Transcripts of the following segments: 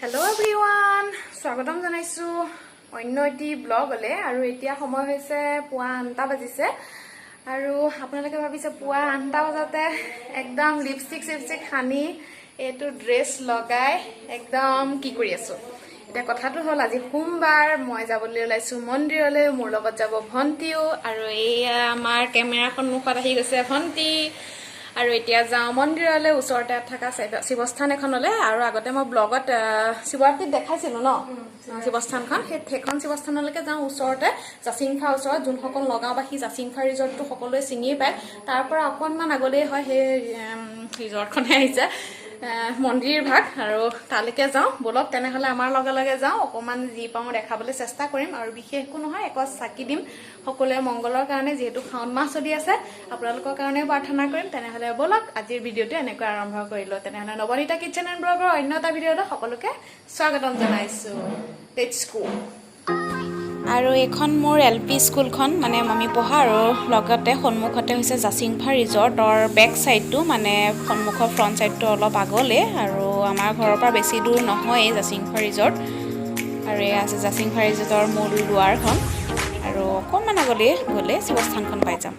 Hello' everyone, স্বাগতম জনাইছোঁ অন্য এটি ব্লগলৈ। আৰু এতিয়া সময় হৈছে পুৱা 8টা বাজিছে। আৰু আপোনালোকে ভাবিছে পুৱা 8টা বজাতে একদম লিপষ্টিক চিপষ্টিক সানি এইটো ড্ৰেছ লগাই একদম কি কৰি আছোঁ। এতিয়া কথাটো হ'ল, আজি সোমবাৰ, মই যাবলৈ ওলাইছোঁ মন্দিৰলৈ। মোৰ লগত যাব ভণ্টিও। আৰু এয়া আমাৰ কেমেৰাৰ সন্মুখত আহি গৈছে ভণ্টি। আৰু এতিয়া যাওঁ মন্দিৰলৈ, ওচৰতে থকা শিৱস্থান এখনলৈ। আৰু আগতে মই ব্লগত শিৱৰাত্ৰিত দেখাইছিলোঁ ন শিৱস্থানখন, সেইখন শিৱস্থানলৈকে যাওঁ। ওচৰতে জাচিংফা ওচৰত, যোনসকল নগাঁওবাসী জাচিংফা ৰিজৰ্টটো সকলোৱে চিনিয়ে পায়। তাৰ পৰা অকণমান আগলেই হয় সেই ৰিজৰ্টখনে আহিছে মন্দিৰ ভাগ। আৰু তালৈকে যাওঁ ব'লক। তেনেহ'লে আমাৰ লগে লগে যাওঁ, অকণমান যি পাওঁ দেখাবলৈ চেষ্টা কৰিম। আৰু বিশেষ একো নহয়, একছ চাকি দিম সকলোৱে মংগলৰ কাৰণে, যিহেতু শাওণ মাহ চলি আছে, আপোনালোকৰ কাৰণেও প্ৰাৰ্থনা কৰিম। তেনেহ'লে ব'লক, আজিৰ ভিডিঅ'টো এনেকৈ আৰম্ভ কৰিলোঁ। তেনেহ'লে নৱনীতা কিটচেন এণ্ড ব্লগৰ অন্য এটা ভিডিঅ'লৈ সকলোকে স্বাগতম জনাইছোঁ। Let's go. আৰু এইখন মোৰ এল পি স্কুলখন, মানে আমি পঢ়া। আৰু লগতে সন্মুখতে হৈছে জাচিংফা ৰিজৰ্টৰ বেক ছাইডটো, মানে সন্মুখৰ ফ্ৰণ্ট ছাইডটো অলপ আগলৈ। আৰু আমাৰ ঘৰৰ পৰা বেছি দূৰ নহয় এই জাচিংফা ৰিজৰ্ট। আৰু এয়া আছে জাচিংফা ৰিজৰ্টৰ মূল দুৱাৰখন। আৰু অকণমান আগলৈ গ'লে শিৱস্থানখন পাই যাম।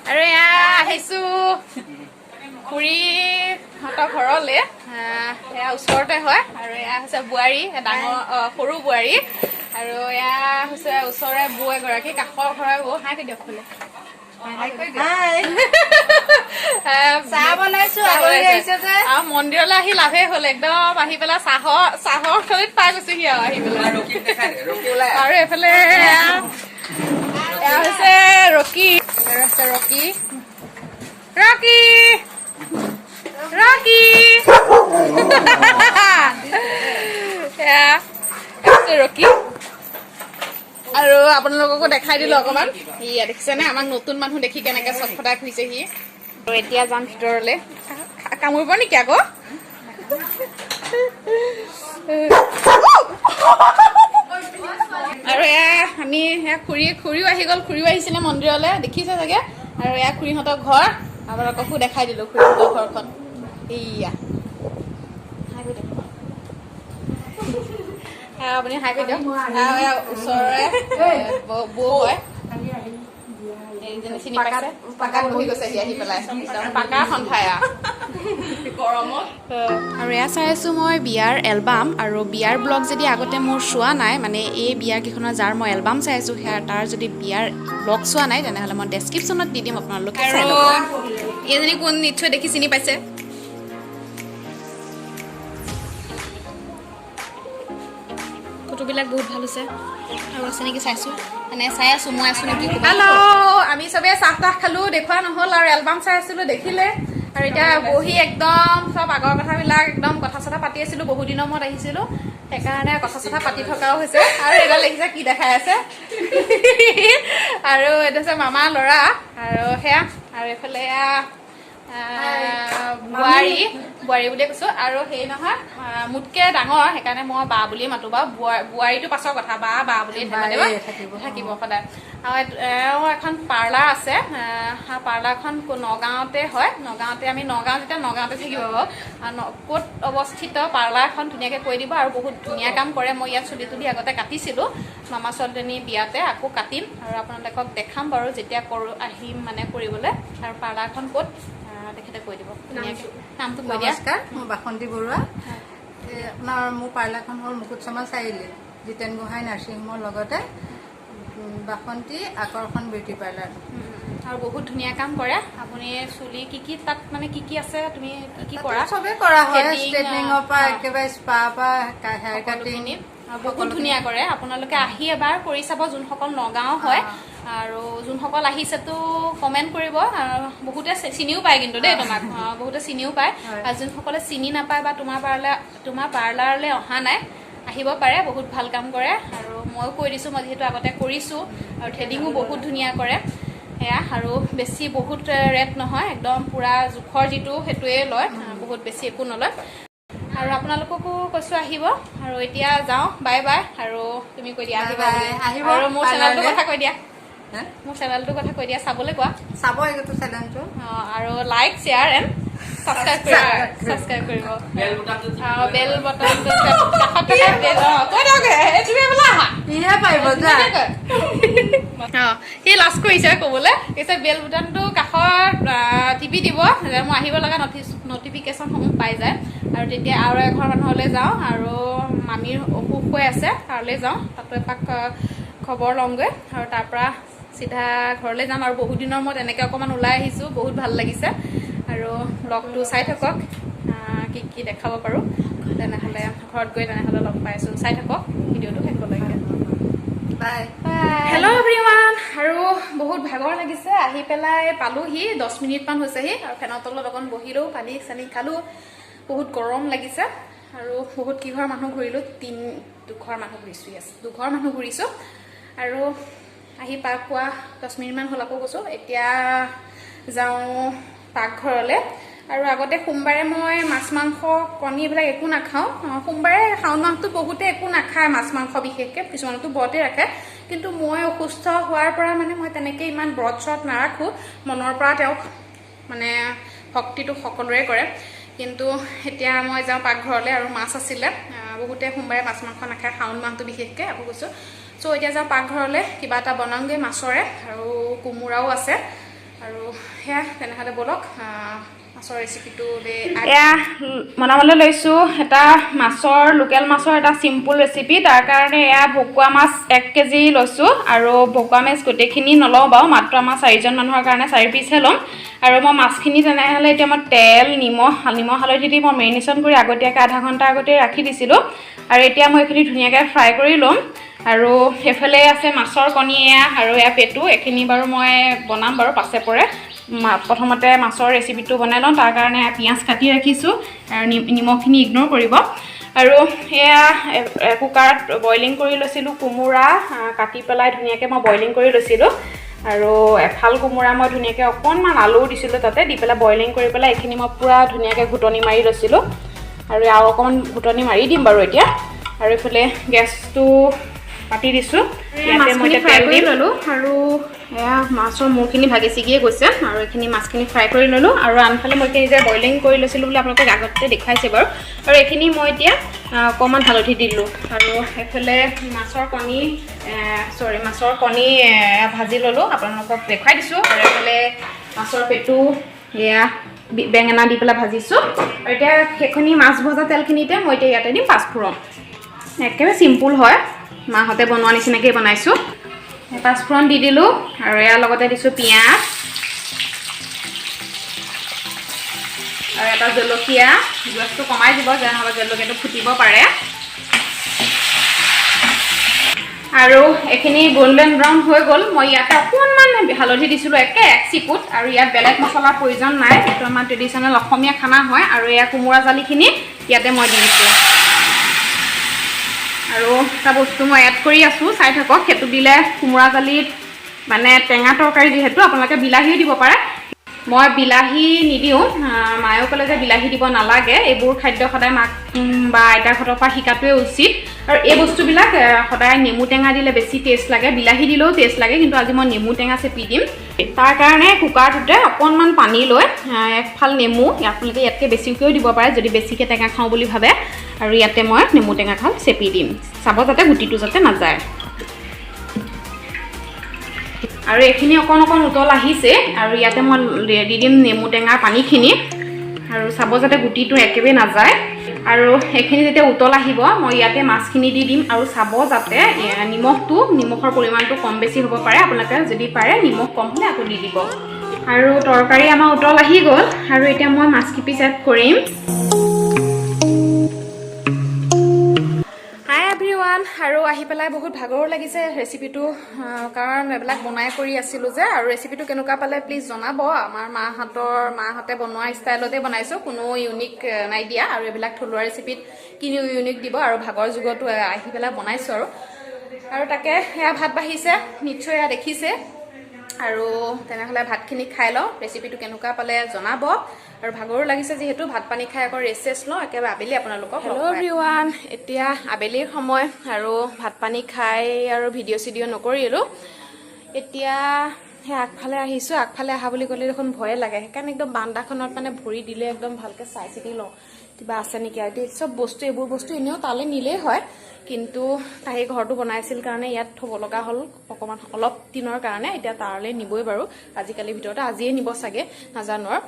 আৰু এয়া আহিছো খুৰীহঁতৰ ঘৰলে। এয়া ওচৰতে হয়। আৰু এয়া হৈছে বোৱাৰী, ডাঙৰ সৰু বোৱাৰী। আৰু এয়া হৈছে ওচৰৰে বৌ এগৰাকী, কাষৰ ঘৰৰ বৌ। হাই কৰি দিয়ক খোলে। চাহ বনাইছো, চাহ আলহী বনাইছে। আহিছে যে। আৰু মন্দিৰলৈ আহি লাভেই হ'ল, একদম আহি পেলাই চাহৰ থলিত পাই গৈছোহি আৰু আহি পেলাই। আৰু এইফালে এয়া এয়া হৈছে ৰকি, আৰু আছে ৰকি, ৰকি, ৰকি। এয়া হৈছে ৰকি। আৰু আপোনালোককো দেখাই দিলো অকমান। ইয়া দেখিছেনে, আমাক নতুন মানুহ দেখি কেনেকে চটফটাই ফুৰিছে সি। আৰু এতিয়া যাম ভিতৰলে। কামুৰিব নেকি আকৌ? আৰু এয়া আমি এয়া খুৰীও আহি গ'ল। খুৰীও আহিছিলে মন্দিৰলৈ, দেখিছে চাগে। আৰু এয়া খুৰীহঁতৰ ঘৰ, আপোনালোককো দেখাই দিলো খুৰীহঁতৰ ঘৰখন। এইয়া হাই কৰি দিয়ক। আপুনি হাই কৰি দিয়ক। আৰু এয়া ওচৰৰে বৌ হয় এইজনী, চিনি পাইছে। পাকাত বহি গৈছে সি আহি পেলাই, পাকাৰ সন্থাই গৰমত। আৰু এয়া চাই আছোঁ মই বিয়াৰ এলবাম। আৰু বিয়াৰ ব্লগ যদি আগতে মোৰ চোৱা নাই, মানে এই বিয়াৰ কেইখনৰ যাৰ মই এলবাম চাই আছোঁ, সেয়া তাৰ যদি বিয়াৰ ব্লগ চোৱা নাই, তেনেহ'লে মই ডেছক্ৰিপশ্যনত দি দিম, আপোনালোকে চাই আৰু ল'ব। এইজনী কোন নিশ্চয় দেখি চিনি পাইছে। ফটোবিলাক বহুত ভাল হৈছে। আৰু আছে নেকি চাইছোঁ, মানে চাই আছোঁ মই, আছোঁ নেকি ক'ৰবাত। হেল্ল', আমি চবে চাহ তাহ খালো, দেখুওৱা নহ'ল। আৰু এলবাম চাই আছিলো, দেখিলে। আৰু এতিয়া বহি একদম চব আগৰ কথাবিলাক একদম কথা চথা পাতি আছিলো। বহুত দিনৰ মূৰত আহিছিলো, সেইকাৰণে কথা চথা পাতি থকাও হৈছে। আৰু এইডাল দেখিছে কি দেখাই আছে। আৰু এইটো হৈছে মামা ল'ৰা। আৰু সেয়া, আৰু এইফালে এয়া বোৱাৰী, বোৱাৰী বুলিয়ে কৈছো। আৰু সেই নহয়, মোতকে ডাঙৰ, সেইকাৰণে মই বা বুলিয়ে মাতো বাৰু। বোৱাৰীটো পাছৰ কথা, বা বা বুলিয়ে বায়ে থাকিব থাকিব। থাকিব সদায়। আৰু এওঁৰ এখন পাৰ্লাৰ আছে। পাৰ্লাৰখন নগাঁৱতে হয়। নগাঁৱতে, আমি নগাঁও যেতিয়া নগাঁৱতে থাকিব বাৰু। আৰু ক'ত অৱস্থিত পাৰ্লাৰখন ধুনীয়াকৈ কৈ দিব। আৰু বহুত ধুনীয়া কাম কৰে। মই ইয়াত চুলি তুলি আগতে কাটিছিলোঁ মামা ছোৱালীজনী বিয়াতে, আকৌ কাটিম। আৰু আপোনালোকক দেখাম বাৰু যেতিয়া কৰোঁ, আহিম মানে কৰিবলৈ। আৰু পাৰ্লাৰখন ক'ত তেখেতে কৈ দিব ধুনীয়াকৈ। নামটো কৈ দিয়া। নমস্কাৰ, মই বাসন্তী বৰুৱা। এই আপোনাৰ মোৰ পাৰ্লাৰখন হ'ল মুকুট শৰ্মা চাৰিআলি, জিতেন গোহাঁই নাৰ্ছিং হোমৰ লগতে। বাসন্তী আকৰ্ষণ বিউটি পাৰ্লাৰ। আৰু বহুত ধুনীয়া কাম কৰে। আপুনি চুলি কি কি তাত মানে কি কি আছে, তুমি কি কি কৰা? চবেই কৰা হয়। Threading, ষ্ট্ৰেটনিঙৰ পৰা একেবাৰে স্পা পৰা হেয়াৰ কাটিং। সকলোখিনি। আৰু বহুত ধুনীয়া কৰে। আপোনালোকে আহি এবাৰ কৰি চাব, যোনসকল নগাঁও হয়। আৰু যোনসকল আহিছেতো কমেণ্ট কৰিব। আৰু বহুতে চিনিও পায় কিন্তু দেই তোমাক, বহুতে চিনিও পায়। আৰু যোনসকলে চিনি নাপায় বা তোমাৰ পাৰ্লাৰলৈ অহা নাই, আহিব পাৰে, বহুত ভাল কাম কৰে। আৰু ময়ো কৈ দিছোঁ, মই যিহেতু আগতে কৰিছোঁ। আৰু থ্ৰেডিঙো বহুত ধুনীয়া কৰে সেয়া। আৰু বেছি বহুত ৰেট নহয়, একদম পূৰা জোখৰ যিটো সেইটোৱে লয়, বহুত বেছি একো নলয়। আৰু আপোনালোককো কৈছোঁ, আহিব। আৰু এতিয়া যাওঁ, বাই বাই। আৰু তুমি কৈ দিয়া, আহিবা বাই, বুলি। আহিব আৰু মোৰ চেনেলটোৰ পাৰ্লাৰলৈ। কথা কৈ দিয়া। হে? মোৰ চেনেলটোৰ কথা কৈ দিয়া, চাবলৈ কোৱা। চাব এইটো চেনেলটো। আৰু লাইক, শ্বেয়াৰ এণ্ড ছাবস্ক্ৰাইব কৰিব, ছাবস্ক্ৰাইব কৰিব। বেল বটনটো কাষত থকা বেল, কৈ দিয়ক। এই তুমি বোলে আহা। সিহে পাৰিব যা। সি লাজ কৰিছে ক'বলৈ। কৈছে বেল বুটামটো কাষত টিপি দিব যে মই আহিব লগা নটিফিকেশ্যনসমূহ পাই যায়। আৰু তেতিয়া আৰু এঘৰ মানুহলৈ যাওঁ আৰু মামীৰ অসুখ হৈ আছে, তালৈ যাওঁ, তাতো এপাক খবৰ লওঁগৈ আৰু তাৰ পৰা চিধা ঘৰলৈ যাম। আৰু বহুত দিনৰ মূৰত এনেকৈ অকণমান ওলাই আহিছোঁ, বহুত ভাল লাগিছে। আৰু ব্লগটো চাই থাকক, কি কি দেখাব পাৰোঁ তেনেহ'লে। ঘৰত গৈ তেনেহ'লে লগ পাইছোঁ। চাই থাকক ভিডিঅ'টো শেষলৈকে। বাই। হেল্ল' এভৰিৱান, আৰু বহুত ভাগৰ লাগিছে। আহি পেলাই পালোহি, 10 মিনিটমান হৈছেহি। আৰু ফেনৰ তলত অকণ বহিলোঁ, পানী চানী খালোঁ। বহুত গৰম লাগিছে। আৰু বহুত কেইঘৰ মানুহ ঘূৰিলোঁ, দুঘৰ মানুহ ঘূৰিছোঁ, য়েছ, দুঘৰ মানুহ ঘূৰিছোঁ। আৰু আহি পোৱা 10 মিনিটমান হ'ল। আকৌ গৈছোঁ, এতিয়া যাওঁ পাকঘৰলৈ। আৰু আগতে সোমবাৰে মই মাছ, মাংস, কণী এইবিলাক একো নাখাওঁ। সোমবাৰে শাওণ মাহটো বহুতে একো নাখায় মাছ মাংস, বিশেষকৈ কিছুমানতো ব্ৰতে ৰাখে। কিন্তু মই অসুস্থ হোৱাৰ পৰা মানে মই তেনেকৈ ইমান ব্ৰত চ্ৰত নাৰাখোঁ। মনৰ পৰা তেওঁক মানে ভক্তিটো সকলোৰে কৰে। কিন্তু এতিয়া মই যাওঁ পাকঘৰলৈ। আৰু মাছ আছিলে, বহুতে সোমবাৰে মাছ মাংস নাখায় শাওণ মাহটো বিশেষকৈ, আকৌ কৈছোঁ। চ' এতিয়া যাওঁ পাকঘৰলৈ, কিবা এটা বনাওঁগৈ মাছৰে আৰু কোমোৰাও আছে। আৰু সেয়া, তেনেহ'লে ব'লক মাছৰ ৰেচিপিটো। এয়া বনাবলৈ লৈছোঁ এটা মাছৰ, লোকেল মাছৰ এটা চিম্পুল ৰেচিপি। তাৰ কাৰণে এয়া ভকুৱা মাছ 1 কেজি লৈছোঁ। আৰু ভকুৱা মাছ গোটেইখিনি নলওঁ বাৰু, মাত্ৰ আমাৰ চাৰিজন মানুহৰ কাৰণে 4 পিচহে ল'ম। আৰু মই মাছখিনি তেনেহ'লে এতিয়া মই তেল, নিমখ, নিমখ হালধি দি মই মেৰিনেশ্যন কৰি আগতীয়াকৈ আধা ঘণ্টা আগতে ৰাখি দিছিলোঁ। আৰু এতিয়া মই এইখিনি ধুনীয়াকৈ ফ্ৰাই কৰি ল'ম। আৰু সেইফালে আছে মাছৰ কণী এয়া আৰু এয়া পেটু। এইখিনি বাৰু মই বনাম বাৰু পাছে পৰে। প্ৰথমতে মাছৰ ৰেচিপিটো বনাই লওঁ। তাৰ কাৰণে পিঁয়াজ কাটি ৰাখিছোঁ আৰু নিমখখিনি ইগন'ৰ কৰিব। আৰু সেয়া কুকাৰত বইলিং কৰি লৈছিলোঁ কোমোৰা, কাটি পেলাই ধুনীয়াকৈ মই বইলিং কৰি লৈছিলোঁ। আৰু এফাল কোমোৰা মই ধুনীয়াকৈ অকণমান আলুও দিছিলোঁ তাতে, দি পেলাই বইলিং কৰি পেলাই এইখিনি মই পূৰা ধুনীয়াকৈ ঘুটনি মাৰি লৈছিলোঁ। আৰু আৰু অকণমান ঘুটনি মাৰি দিম বাৰু এতিয়া। আৰু এইফালে গেছটো পাতি দিছোঁ, ইয়াতে মই এতিয়া তেল দি ল'লোঁ। আৰু এয়া মাছৰ মূৰখিনি ভাগি ছিগিয়ে গৈছে। আৰু এইখিনি মাছখিনি ফ্ৰাই কৰি ল'লোঁ। আৰু আনফালে মই এইখিনি যে বইলিং কৰি লৈছিলোঁ বুলি আপোনালোকক আগতে দেখুৱাইছে বাৰু। আৰু এইখিনি মই এতিয়া অকণমান হালধি দিলোঁ। আৰু এইফালে মাছৰ কণী, চৰি, মাছৰ কণী ভাজি ল'লোঁ, আপোনালোকক দেখুৱাই দিছোঁ। আৰু এইফালে মাছৰ পেটু এয়া বেঙেনা দি পেলাই ভাজিছোঁ। আৰু এতিয়া সেইখিনি মাছ ভজা তেলখিনিতে মই এতিয়া ইয়াতে দিম পাঁচফোৰণ। একেবাৰে চিম্পুল হয়, মাহঁতে বনোৱা নিচিনাকেই বনাইছোঁ। পাঁচফোৰণ দি দিলোঁ আৰু ইয়াৰ লগতে দিছোঁ পিঁয়াজ আৰু এটা জলকীয়া। গেছটো কমাই দিব যে, নহ'লে জলকীয়াটো ফুটিব পাৰে। আৰু এইখিনি গল্ডেন ব্ৰাউন হৈ গ'ল। মই ইয়াতে অকণমান হালধি দিছিলোঁ, একে এক চিকুট। আৰু ইয়াত বেলেগ মছলাৰ প্ৰয়োজন নাই, এইটো আমাৰ ট্ৰেডিশ্যনেল অসমীয়া খানা হয়। আৰু এয়া কোমোৰা জালিখিনি ইয়াতে মই দি দিছোঁ। আৰু এটা বস্তু মই এড কৰি আছোঁ, চাই থাকক। সেইটো দিলে কোমোৰা জালিত মানে টেঙা তৰকাৰী যিহেতু, আপোনালোকে বিলাহীও দিব পাৰে। মই বিলাহী নিদিওঁ। মায়েও ক'লে যে বিলাহী দিব নালাগে। এইবোৰ খাদ্য সদায় মাক বা আইতাহঁতৰ পৰা শিকাটোৱে উচিত। আৰু এই বস্তুবিলাক সদায় নেমু টেঙা দিলে বেছি টেষ্ট লাগে, বিলাহী দিলেও টেষ্ট লাগে। কিন্তু আজি মই নেমু টেঙা চেপি দিম। তাৰ কাৰণে কুকাৰটোতে অকণমান পানী লৈ এফাল নেমু, আপোনালোকে ইয়াতকৈ বেছিকৈও দিব পাৰে যদি বেছিকৈ টেঙা খাওঁ বুলি ভাবে। আৰু ইয়াতে মই নেমু টেঙাখন চেপি দিম। চাব যাতে গুটিটো যাতে নাযায়। আৰু এইখিনি অকণ অকণ উতল আহিছে আৰু ইয়াতে মই দি দিম নেমু টেঙাৰ পানীখিনি। আৰু চাব যাতে গুটিটো একেবাৰে নাযায়। আৰু এইখিনি যেতিয়া উতল আহিব, মই ইয়াতে মাছখিনি দি দিম। আৰু চাব যাতে নিমখৰ পৰিমাণটো কম বেছি হ'ব পাৰে। আপোনালোকে যদি পাৰে, নিমখ কম হ'লে আকৌ দি দিব। আৰু তৰকাৰী আমাৰ উতল আহি গ'ল আৰু এতিয়া মই মাছ কেইপিচ এড কৰিম। হাই এভৰিৱান। আৰু আহি পেলাই বহুত ভাগৰো লাগিছে ৰেচিপিটো, কাৰণ এইবিলাক বনাই কৰি আছিলোঁ যে। আৰু ৰেচিপিটো কেনেকুৱা পালে প্লিজ জনাব। আমাৰ মাহঁতে বনোৱা ষ্টাইলতে বনাইছোঁ, কোনো ইউনিক নাই দিয়া। আৰু এইবিলাক থলুৱা ৰেচিপিত কিনো ইউনিক দিব? আৰু ভাগৰ যুগতো আহি পেলাই বনাইছোঁ আৰু তাকে সেয়া ভাত বাঢ়িছে, নিশ্চয় এয়া দেখিছে। আৰু তেনেহ'লে ভাতখিনি খাই লওঁ। ৰেচিপিটো কেনেকুৱা পালে জনাব। আৰু ভাগৰো লাগিছে যিহেতু, ভাত পানী খাই আকৌ ৰেষ্ট চেষ্ট লওঁ। একেবাৰে আবেলি আপোনালোকক। হেল্ল' এভৰিৱান, এতিয়া আবেলিৰ সময় আৰু ভাত পানী খাই আৰু ভিডিঅ' চিডিঅ' নকৰিলোঁ। এতিয়া সেই আগফালে আহিছোঁ। আগফালে অহা বুলি ক'লে দেখোন ভয়ে লাগে, সেইকাৰণে একদম বান্দাখনত মানে ভৰি দিলে একদম ভালকৈ চাই চিতি লওঁ কিবা আছে নেকি। আৰু এতিয়া চব বস্তু, এইবোৰ বস্তু এনেও তালৈ নিলেই হয়, কিন্তু তাই ঘৰটো বনাইছিল কাৰণে ইয়াত থ'ব লগা হ'ল অকণমান অলপ দিনৰ কাৰণে। এতিয়া তালৈ নিবই বাৰু আজিকালিৰ ভিতৰতে, আজিয়ে নিব চাগে, নাজানো আৰু।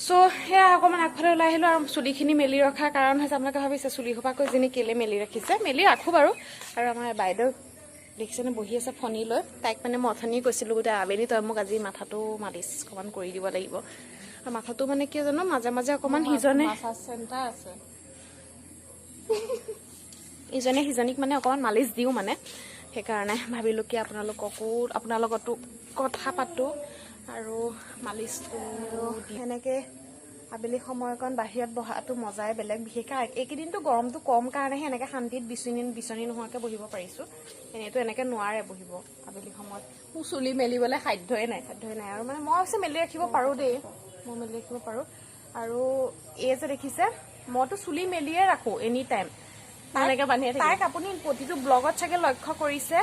চ' সেয়া অকণমান আগফালে ওলাই আহিলোঁ। আৰু চুলিখিনি মেলি ৰখাৰ কাৰণ হৈছে, আপোনালোকে ভাবিছে চুলি সোপাকৈ যেনি কেলৈ মেলি ৰাখিছে। মেলি ৰাখোঁ বাৰু। আৰু আমাৰ বাইদেউ দেখিছেনে, বহি আছে ফণি লৈ। তাইক মানে মই অথনিয়ে কৈছিলোঁ, গোটেই আবেলি তই মোক আজি মাথাটো মালিচ অকণমান কৰি দিব লাগিব। আৰু মাথাটো মানে কিয় জানো মাজে মাজে অকণমান সিজনে মাছাজ চেণ্টাৰ আছে। ইজনে সিজনীক মানে অকণমান মালিচ দিওঁ মানে। সেইকাৰণে ভাবিলোঁ কি আপোনালোককো, আপোনাৰ লগতো কথা পাতোঁ আৰু মালিচটো। সেনেকৈ আবেলি সময়কণ বাহিৰত বহাটো মজাই বেলেগ। বিশেষকৈ এইকেইদিনটো গৰমটো কম কাৰণেহে এনেকৈ শান্তিত বিচনী বিচনী নোহোৱাকৈ বহিব পাৰিছোঁ। এনেইতো এনেকৈ নোৱাৰে বহিব আবেলি সময়ত। মোৰ চুলি মেলিবলৈ সাধ্যই নাই, সাধ্যই নাই। আৰু মানে মই অৱশ্যে মেলি ৰাখিব পাৰোঁ দেই, মই মেলি ৰাখিব পাৰোঁ। আৰু এই যে দেখিছে, মইতো চুলি মেলিয়ে ৰাখোঁ এনি টাইম। এনেকে বান্ধিয়ে থাকিম। তাইক আপুনি প্ৰতিটো ব্লগত চাগে লক্ষ্য কৰিছে,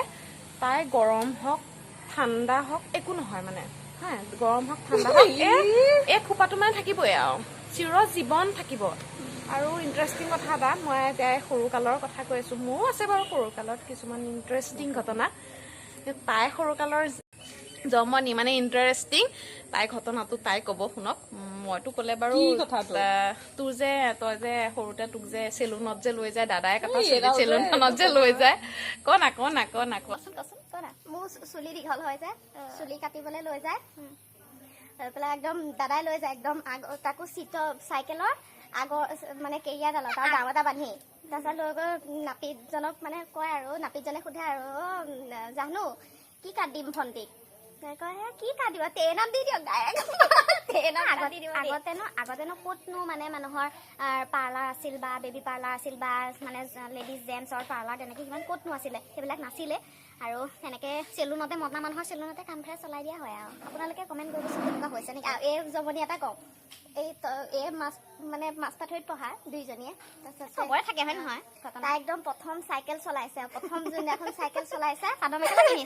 তাই গৰম হওক ঠাণ্ডা হওক একো নহয় মানে। হা, গৰম হওক ঠাণ্ডা হওক, এই খোপাটো মানে থাকিবই আৰু চিৰ জীৱন থাকিব। আৰু ইণ্টাৰেষ্টিং কথা এটা, মই এতিয়া সৰুকালৰ কথা কৈ আছো। মোৰো আছে বাৰু সৰুকালত কিছুমান ইণ্টাৰেষ্টিং ঘটনা। তাই সৰুকালৰ জমনি মানে ইণ্টাৰেষ্টিং তাই ঘটনাটো তাই ক'ব, শুনক। মইতো ক'লে বাৰু কি কথাটো? তোৰ যে, তই যে সৰুতে তোক যে চেলুনত যে লৈ যায় দাদাই কটা এই এৰাও যে, চেলুনখনত যে লৈ যায়, ক না, ক না, ক না, ক। কচোন, কচোন, ক না। মোৰ চুলি দীঘল হয় যে, চুলি কাটিবলৈ লৈ যায়। লৈ পেলাই একদম দাদাই লৈ যায় একদম আগ, তাকো চিটৰ চাইকেলৰ আগৰ মানে কেৰিয়াৰডালত আৰু গাৰু এটা বান্ধি। তাৰপিছত লৈ গৈ নাপিতজনক মানে কয় আৰু নাপিতজনে সোধে আৰু, "অ, জানো কি কাট দিম ভণ্টিক?" তাই কয়, "হে, কি কাট দিব, টেন আপ দি দিয়ক, ডাইৰেক্ট টেন আপ কাটি দিব।" আগতেনো ক'তনো মানে মানুহৰ পাৰ্লাৰ আছিল বা বেবী পাৰ্লাৰ আছিল বা মানে লেডিজ জেণ্টছৰ পাৰ্লাৰ, তেনেকৈ সিমান ক'তনো আছিলে? সেইবিলাক নাছিলে। আৰু তেনেকৈ চেলুনতে, মতা মানুহৰ চেলুনতে কাম ফেৰ চলাই দিয়া হয়। আৰু আপোনালোকে কমেণ্ট কৰিবচোন তেনেকুৱা হৈছে নেকি। আৰু এই জমনি এটা কওঁ, এই মাছ মানে মাছ পাথৰিত পঢ়া দুইজনীয়ে, তাৰপিছত চবৰে থাকে হয় নহয়, তাই একদম প্ৰথম চাইকেল চলাইছে আৰু প্ৰথম যোনদিনাখন চাইকেল চলাইছে, চাদৰ মেখেলা পিন্ধি,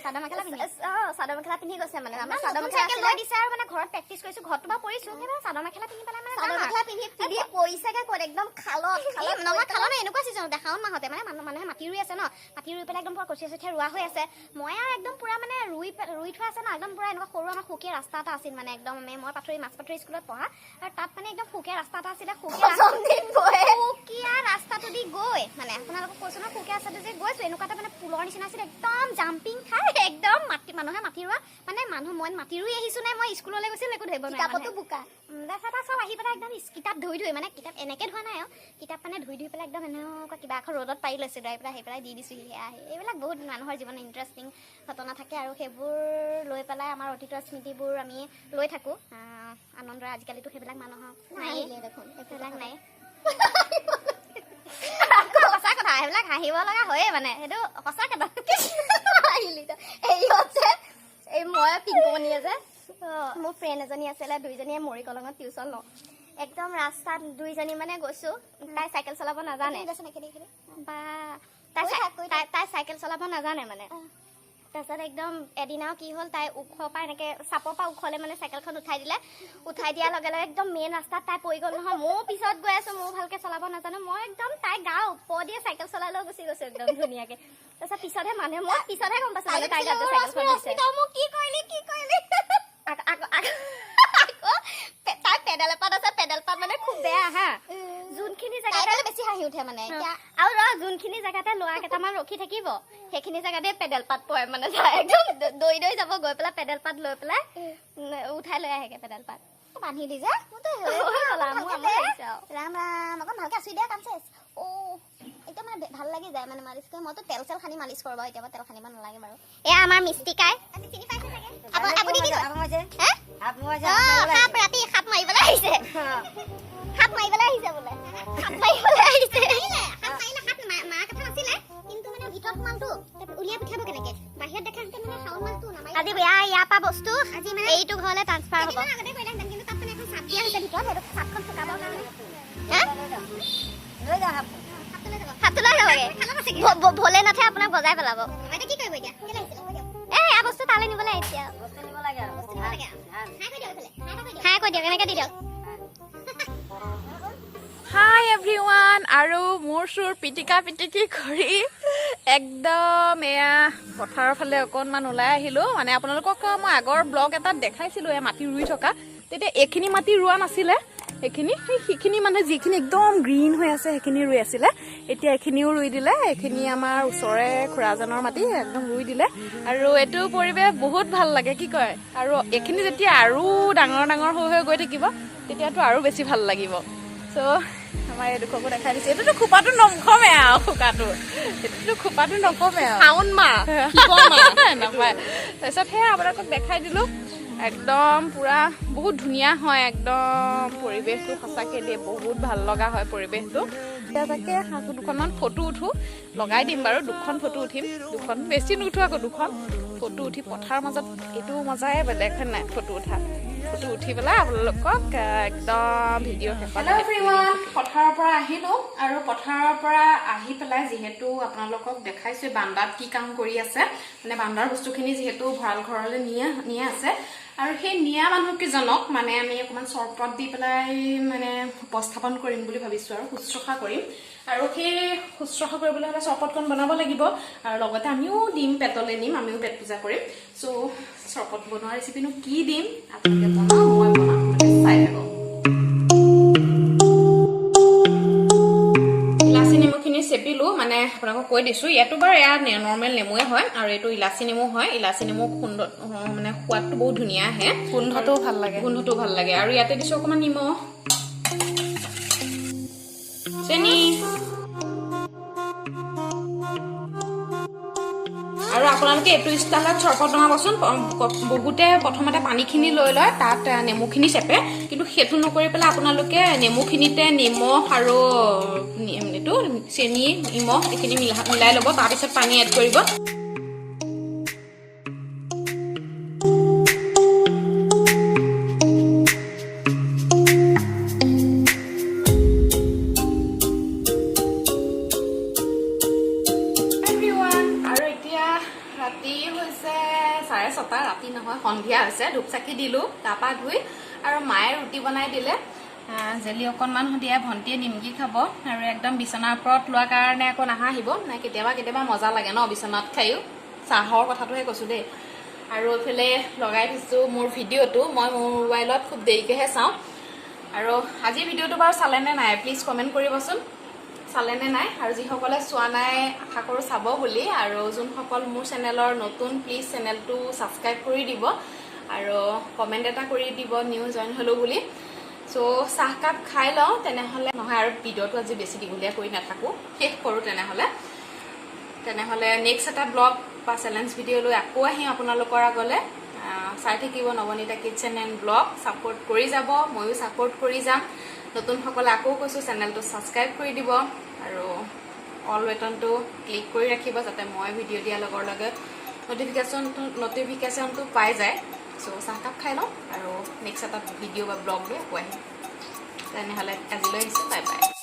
অ চাদৰ মেখেলা পিন্ধি গৈছে। মানে আমাৰ চাদৰ মেখেলা লৈ দিছে আৰু মানে ঘৰত প্ৰেক্টিচ কৰিছো, ঘৰতো বাৰু পৰিছো, সেই চাদৰ মেখেলা পিন্ধি পেলাই মানে চাদৰ মেখেলা পিন্ধি পিন্ধি পৰিছেগে ক'ত? একদম খালত। খালত নহয়, খালত নহয়, এনেকুৱা ছিজনতে শাওণ মাহতে মানে মানুহে মাটি ৰুই আছে ন, মাটি ৰুই পেলাই একদম পুৰা কঠীয়া চঠীয়া ৰোৱা হৈ আছে। মই আৰু একদম পুৰা মানে ৰুই থোৱা আছে ন, একদম পুৰা এনেকুৱা সৰু আমাৰ সুকীয়া ৰাস্তা এটা আছিল। মানে একদম আমি মই পাথৰি মাছ পাথৰি স্কুলত পঢ়া আৰু তাত মানে একদম সুকীয়া ৰাস্তা এটা আছিলে। সুকীয়া ৰাস্তাটো দি গৈ মানে আপোনালোকক কৈছো ন, সুকীয়া ৰাস্তাটো যে গৈছো, এনেকুৱা এটা মানে পুলৰ নিচিনা আছিলে, একদম জাম্পিং খাই একদম মাটি, মানুহে মাটি ৰোৱা মানে মানুহ, মই মাটি ৰুই আহিছো নে মই স্কুললৈ গৈছিলো একো ধৰিব নোৱাৰে। কিতাপতো বোকা। তাৰপিছত আৰু চব আহি পেলাই একদম কিতাপ ধুই ধুই, মানে কিতাপ এনেকে ধোৱা নাই আৰু কিতাপ মানে ধুই ধুই পেলাই একদম এনেকুৱা কিবা এখন ৰ'দত পাৰি লৈছোঁ, লৈ পেলাই আহি পেলাই দি দিছোঁহি। সেয়া এইবিলাক বহুত মানুহৰ জীৱনত ইণ্টাৰেষ্টিং ঘটনা থাকে আৰু সেইবোৰ লৈ পেলাই আমাৰ অতীতৰ স্মৃতিবোৰ আমি লৈ থাকোঁ আনন্দৰে। আজিকালিতো সেইবিলাক মানুহক নাই দেখোন, সেইবিলাক নাই। সঁচা কথা, সেইবিলাক হাঁহিব লগা হয়ে মানে, সেইটো সঁচা কথা। হাঁহিলি তই। হেৰিয়ত যে এই মই পিংকুমণিয়ে যে, মোৰ ফ্ৰেণ্ড এজনী আছিলে, দুইজনীয়ে মৰিকলঙত টিউচন লওঁ। একদম ৰাস্তাত দুইজনী মানে গৈছো, তাই চাইকেল চলাব নাজানে বা তাই চাইকেল চলাব নাজানে মানে। তাৰপিছত একদম এদিনাও কি হ'ল, তাই ওখ পৰা এনেকে চাপৰ পৰা ওখলে মানে চাইকেলখন উঠাই দিলে। উঠাই দিয়াৰ লগে লগে একদম মেইন ৰাস্তাত তাই পৰি গ'ল নহয়। ময়ো পিছত গৈ আছো, ময়ো ভালকে চলাব নাজানো। মই একদম তাই গা ওপৰ দিয়ে চাইকেল চলাই লৈ গুচি গৈছো একদম ধুনীয়াকে। তাৰপিছত পিছতহে মানুহে, মই পিছতহে গম পাইছো মানে তাই গাত যে চাইকেলখন দিছে। মোক কি কৰিলি, কি কৰিলি? আকৌ আকৌ আকৌ আকৌ তাই পেডেল এপাত আছে, পেডেল পাত মানে খুব বেয়া হা। যোনখিনি জেগাতে বেছি হাঁহি উঠে মানে এতিয়া আৰু ৰ যোনখিনি জেগাতে ল'ৰা কেইটামান ৰখি থাকিব, সেইখিনি জেগাতে পেডেল পাত পৰে মানে, যায় একদম দৌৰি দৌৰি যাব, গৈ পেলাই পেডেল পাত লৈ পেলাই উঠাই লৈ আহেগে পেডেল পাত। বান্ধি দি যে মোৰতো হৈ গ'ল আৰু, মোৰ আমনি লাগিছে আৰু। ৰাম ৰাম, অকণ ভালকে আছুৰি দিয়া, কাম চেচ। অ' একদম মানে ভাল লাগি যায় মানে মালিচ কৰি। মইতো তেল চেল সানি মালিচ কৰোঁ বাৰু, এতিয়া বাৰু তেল সানিব নালাগে বাৰু। এয়া আমাৰ মিষ্টিকাই। চিনি পাইছে চাগে। আপুনি কি কয়? হে? অ, সাপ, ৰাতি সাপ মাৰিবলৈ আহিছে, সাপ মাৰিবলৈ আহিছে বোলে, সাপ মাৰিবলৈ আহিছে। সাপ মাৰিলে, সাপ মাৰা কথা নাছিলে, কিন্তু মানে ভিতৰত সোমালতো উলিয়াই পঠিয়াব কেনেকে? বাহিৰত দেখাহেঁতেন মানে শাওণ মাহটো নামাৰি। আজি এয়া ইয়াৰ পৰা বস্তু আজি মানে এইটো ঘৰলৈ ট্ৰান্সফাৰ হ'ব। কেইদিনমান আগতে কৰিলেহেঁতেন, কিন্তু তাত মানে এখন চাপ দিয়া হৈছে ভিতৰত, সেইটো চাপখন শুকাবৰ কাৰণে। হা? সাপটো লৈ যাব। সাপটো লৈ যাবগে। খালত আছে। ভোলেনাথে আপোনাক বজাই পেলাব। এতিয়া কি কৰিব? এতিয়া কেলৈ আহিছিলে? হৈ দিয়ক। এ এয়া বস্তু তালৈ নিবলৈ আহিছে আৰু। বস্তু নিব লাগে আৰু। হাই কৰি দিয়ক এইফালে। হাই এটা কৰি দিয়ক। হাই কৈ দিয়ক, এনেকে দি দিয়ক। হাই এভৰিৱান, আৰু মোৰ চুৰ পিটিকা পিটিকি কৰি একদম এয়া পথাৰৰ ফালে অকণমান ওলাই আহিলোঁ। মানে আপোনালোকক মই আগৰ ব্লগ এটাত দেখাইছিলোঁ এয়া মাটি ৰুই থকা, তেতিয়া এইখিনি মাটি ৰোৱা নাছিলে, এইখিনি সেইখিনি মানে যিখিনি একদম গ্ৰীণ হৈ আছে সেইখিনি ৰুই আছিলে। এতিয়া এইখিনিও ৰুই দিলে, এইখিনি আমাৰ ওচৰৰে খুৰাজনৰ মাটি একদম ৰুই দিলে। আৰু এইটো পৰিৱেশ বহুত ভাল লাগে, কি কয়। আৰু এইখিনি যেতিয়া আৰু ডাঙৰ ডাঙৰ হৈ হৈ গৈ থাকিব তেতিয়াতো আৰু বেছি ভাল লাগিব। চ' আমাৰ এই দুখকো দেখাই দিছে। এইটোতো খোপাটো নকমে আৰু, খোকাটো এইটোতো খোপাটো নকমে আৰু। শাওণ মাহ, শিৱৰ মাহ। নাপায়। তাৰপিছত সেয়া আপোনালোকক দেখাই দিলোঁ, একদম পুৰা বহুত ধুনীয়া হয় একদম পৰিৱেশটো, সঁচাকৈ দেই বহুত ভাল লগা হয় পৰিৱেশটো। এতিয়া তাকে দুখনমান ফটো উঠো, লগাই দিম বাৰু, দুখন ফটো উঠিম, দুখন বেছি নুঠো আকৌ, দুখন ফটো উঠি পথাৰৰ মাজত এইটো মজাই বেলেগ হয় নাই ফটো উঠা। ফটো উঠি পেলাই আপোনালোকক একদম ভিডিঅ' শেষত। হেল্ল' এভৰিৱান, পথাৰৰ পৰা আহিলোঁ আৰু পথাৰৰ পৰা আহি পেলাই যিহেতু আপোনালোকক দেখাইছোঁ বান্দাত কি কাম কৰি আছে, মানে বান্দাৰ বস্তুখিনি যিহেতু ভঁৰাল ঘৰলৈ নিয়ে আছে, আৰু সেই নিয়া মানুহকেইজনক মানে আমি অকণমান চৰবত দি পেলাই মানে উপস্থাপন কৰিম বুলি ভাবিছোঁ আৰু শুশ্ৰূষা কৰিম। আৰু সেই শুশ্ৰূষা কৰিবলৈ হ'লে চৰবতকণ বনাব লাগিব, আৰু লগতে আমিও দিম, পেটলৈ নিম, আমিও পেট পূজা কৰিম। চ' চৰবত বনোৱা ৰেচিপিনো কি দিম, আপোনালোকে বনাওক, মই বনাম, আপোনালোকে চাই থাকক। ইলাচি নেমুখিনি চেপিলোঁ, মানে আপোনালোকক কৈ দিছোঁ, ইয়াতো বাৰু এয়া নৰ্মেল নেমুৱে হয় আৰু এইটো ইলাচি নেমু হয়। ইলাচি নেমু খুন্দ মানে সোৱাদটো বহুত ধুনীয়া আহে। গোন্ধটোও ভাল লাগে। গোন্ধটোও ভাল লাগে। আৰু ইয়াতে দিছোঁ অকণমান নিমখ, চেনি, আৰু আপোনালোকে এইটো ষ্টাইলত চৰবত বনাবচোন। বহুতে প্ৰথমতে পানীখিনি লৈ লয়, তাত নেমুখিনি চেপে, কিন্তু সেইটো নকৰি পেলাই আপোনালোকে নেমুখিনিতে নিমখ আৰু এইটো চেনি, নিমখ এইখিনি মিলাই ল'ব, তাৰপিছত পানী এড কৰিব। এভৰিৱান, আৰু এতিয়া ৰাতি হৈছে 6:30, ৰাতি নহয় সন্ধিয়া হৈছে। ধূপ চাকি দিলোঁ, গা পা ধুই, আৰু মায়ে ৰুটি বনাই দিলে, জেলি অকণমান দিয়ে, ভণ্টিয়ে নিমকি খাব। আৰু একদম বিচনাৰ ওপৰত লোৱাৰ কাৰণে আকৌ নাহাঁহিব নাই, কেতিয়াবা কেতিয়াবা মজা লাগে ন বিচনাত খায়ো, চাহৰ কথাটোহে কৈছোঁ দেই। আৰু এইফালে লগাই থৈছোঁ মোৰ ভিডিঅ'টো, মই মোৰ মোবাইলত খুব দেৰিকৈহে চাওঁ। আৰু আজিৰ ভিডিঅ'টো বাৰু চালেনে নাই প্লিজ কমেণ্ট কৰিবচোন, চালেনে নাই। আৰু যিসকলে চোৱা নাই আশা কৰোঁ চাব বুলি। আৰু যোনসকল মোৰ চেনেলৰ নতুন প্লিজ চেনেলটো ছাবস্ক্ৰাইব কৰি দিব আৰু কমেণ্ট এটা কৰি দিব নিউ জইন হ'লো বুলি। চ' চাহকাপ খাই লওঁ তেনেহ'লে, নহয় আৰু ভিডিঅ'টো আজি বেছি দীঘলীয়া কৰি নাথাকোঁ, শেষ কৰোঁ তেনেহ'লে। তেনেহ'লে নেক্সট এটা ব্লগ বা চেলেঞ্জ ভিডিঅ' লৈ আকৌ আহিম আপোনালোকৰ আগলৈ। চাই থাকিব Nabanita kitchen and blog, support কৰি যাব, ময়ো ছাপোৰ্ট কৰি যাম। নতুনসকলে আকৌ কৈছোঁ চেনেলটো ছাবস্ক্ৰাইব কৰি দিব আৰু অল বাটনটো ক্লিক কৰি ৰাখিব, যাতে মই ভিডিঅ' দিয়াৰ লগে লগে নটিফিকেশ্যনটো পাই যায়। চ' চাহকাপ খাই লওঁ আৰু নেক্সট এটা ভিডিঅ' বা ব্লগ লৈ আকৌ আহিম। তেনেহ'লে আজিলৈ আহিছোঁ, বাই বাই।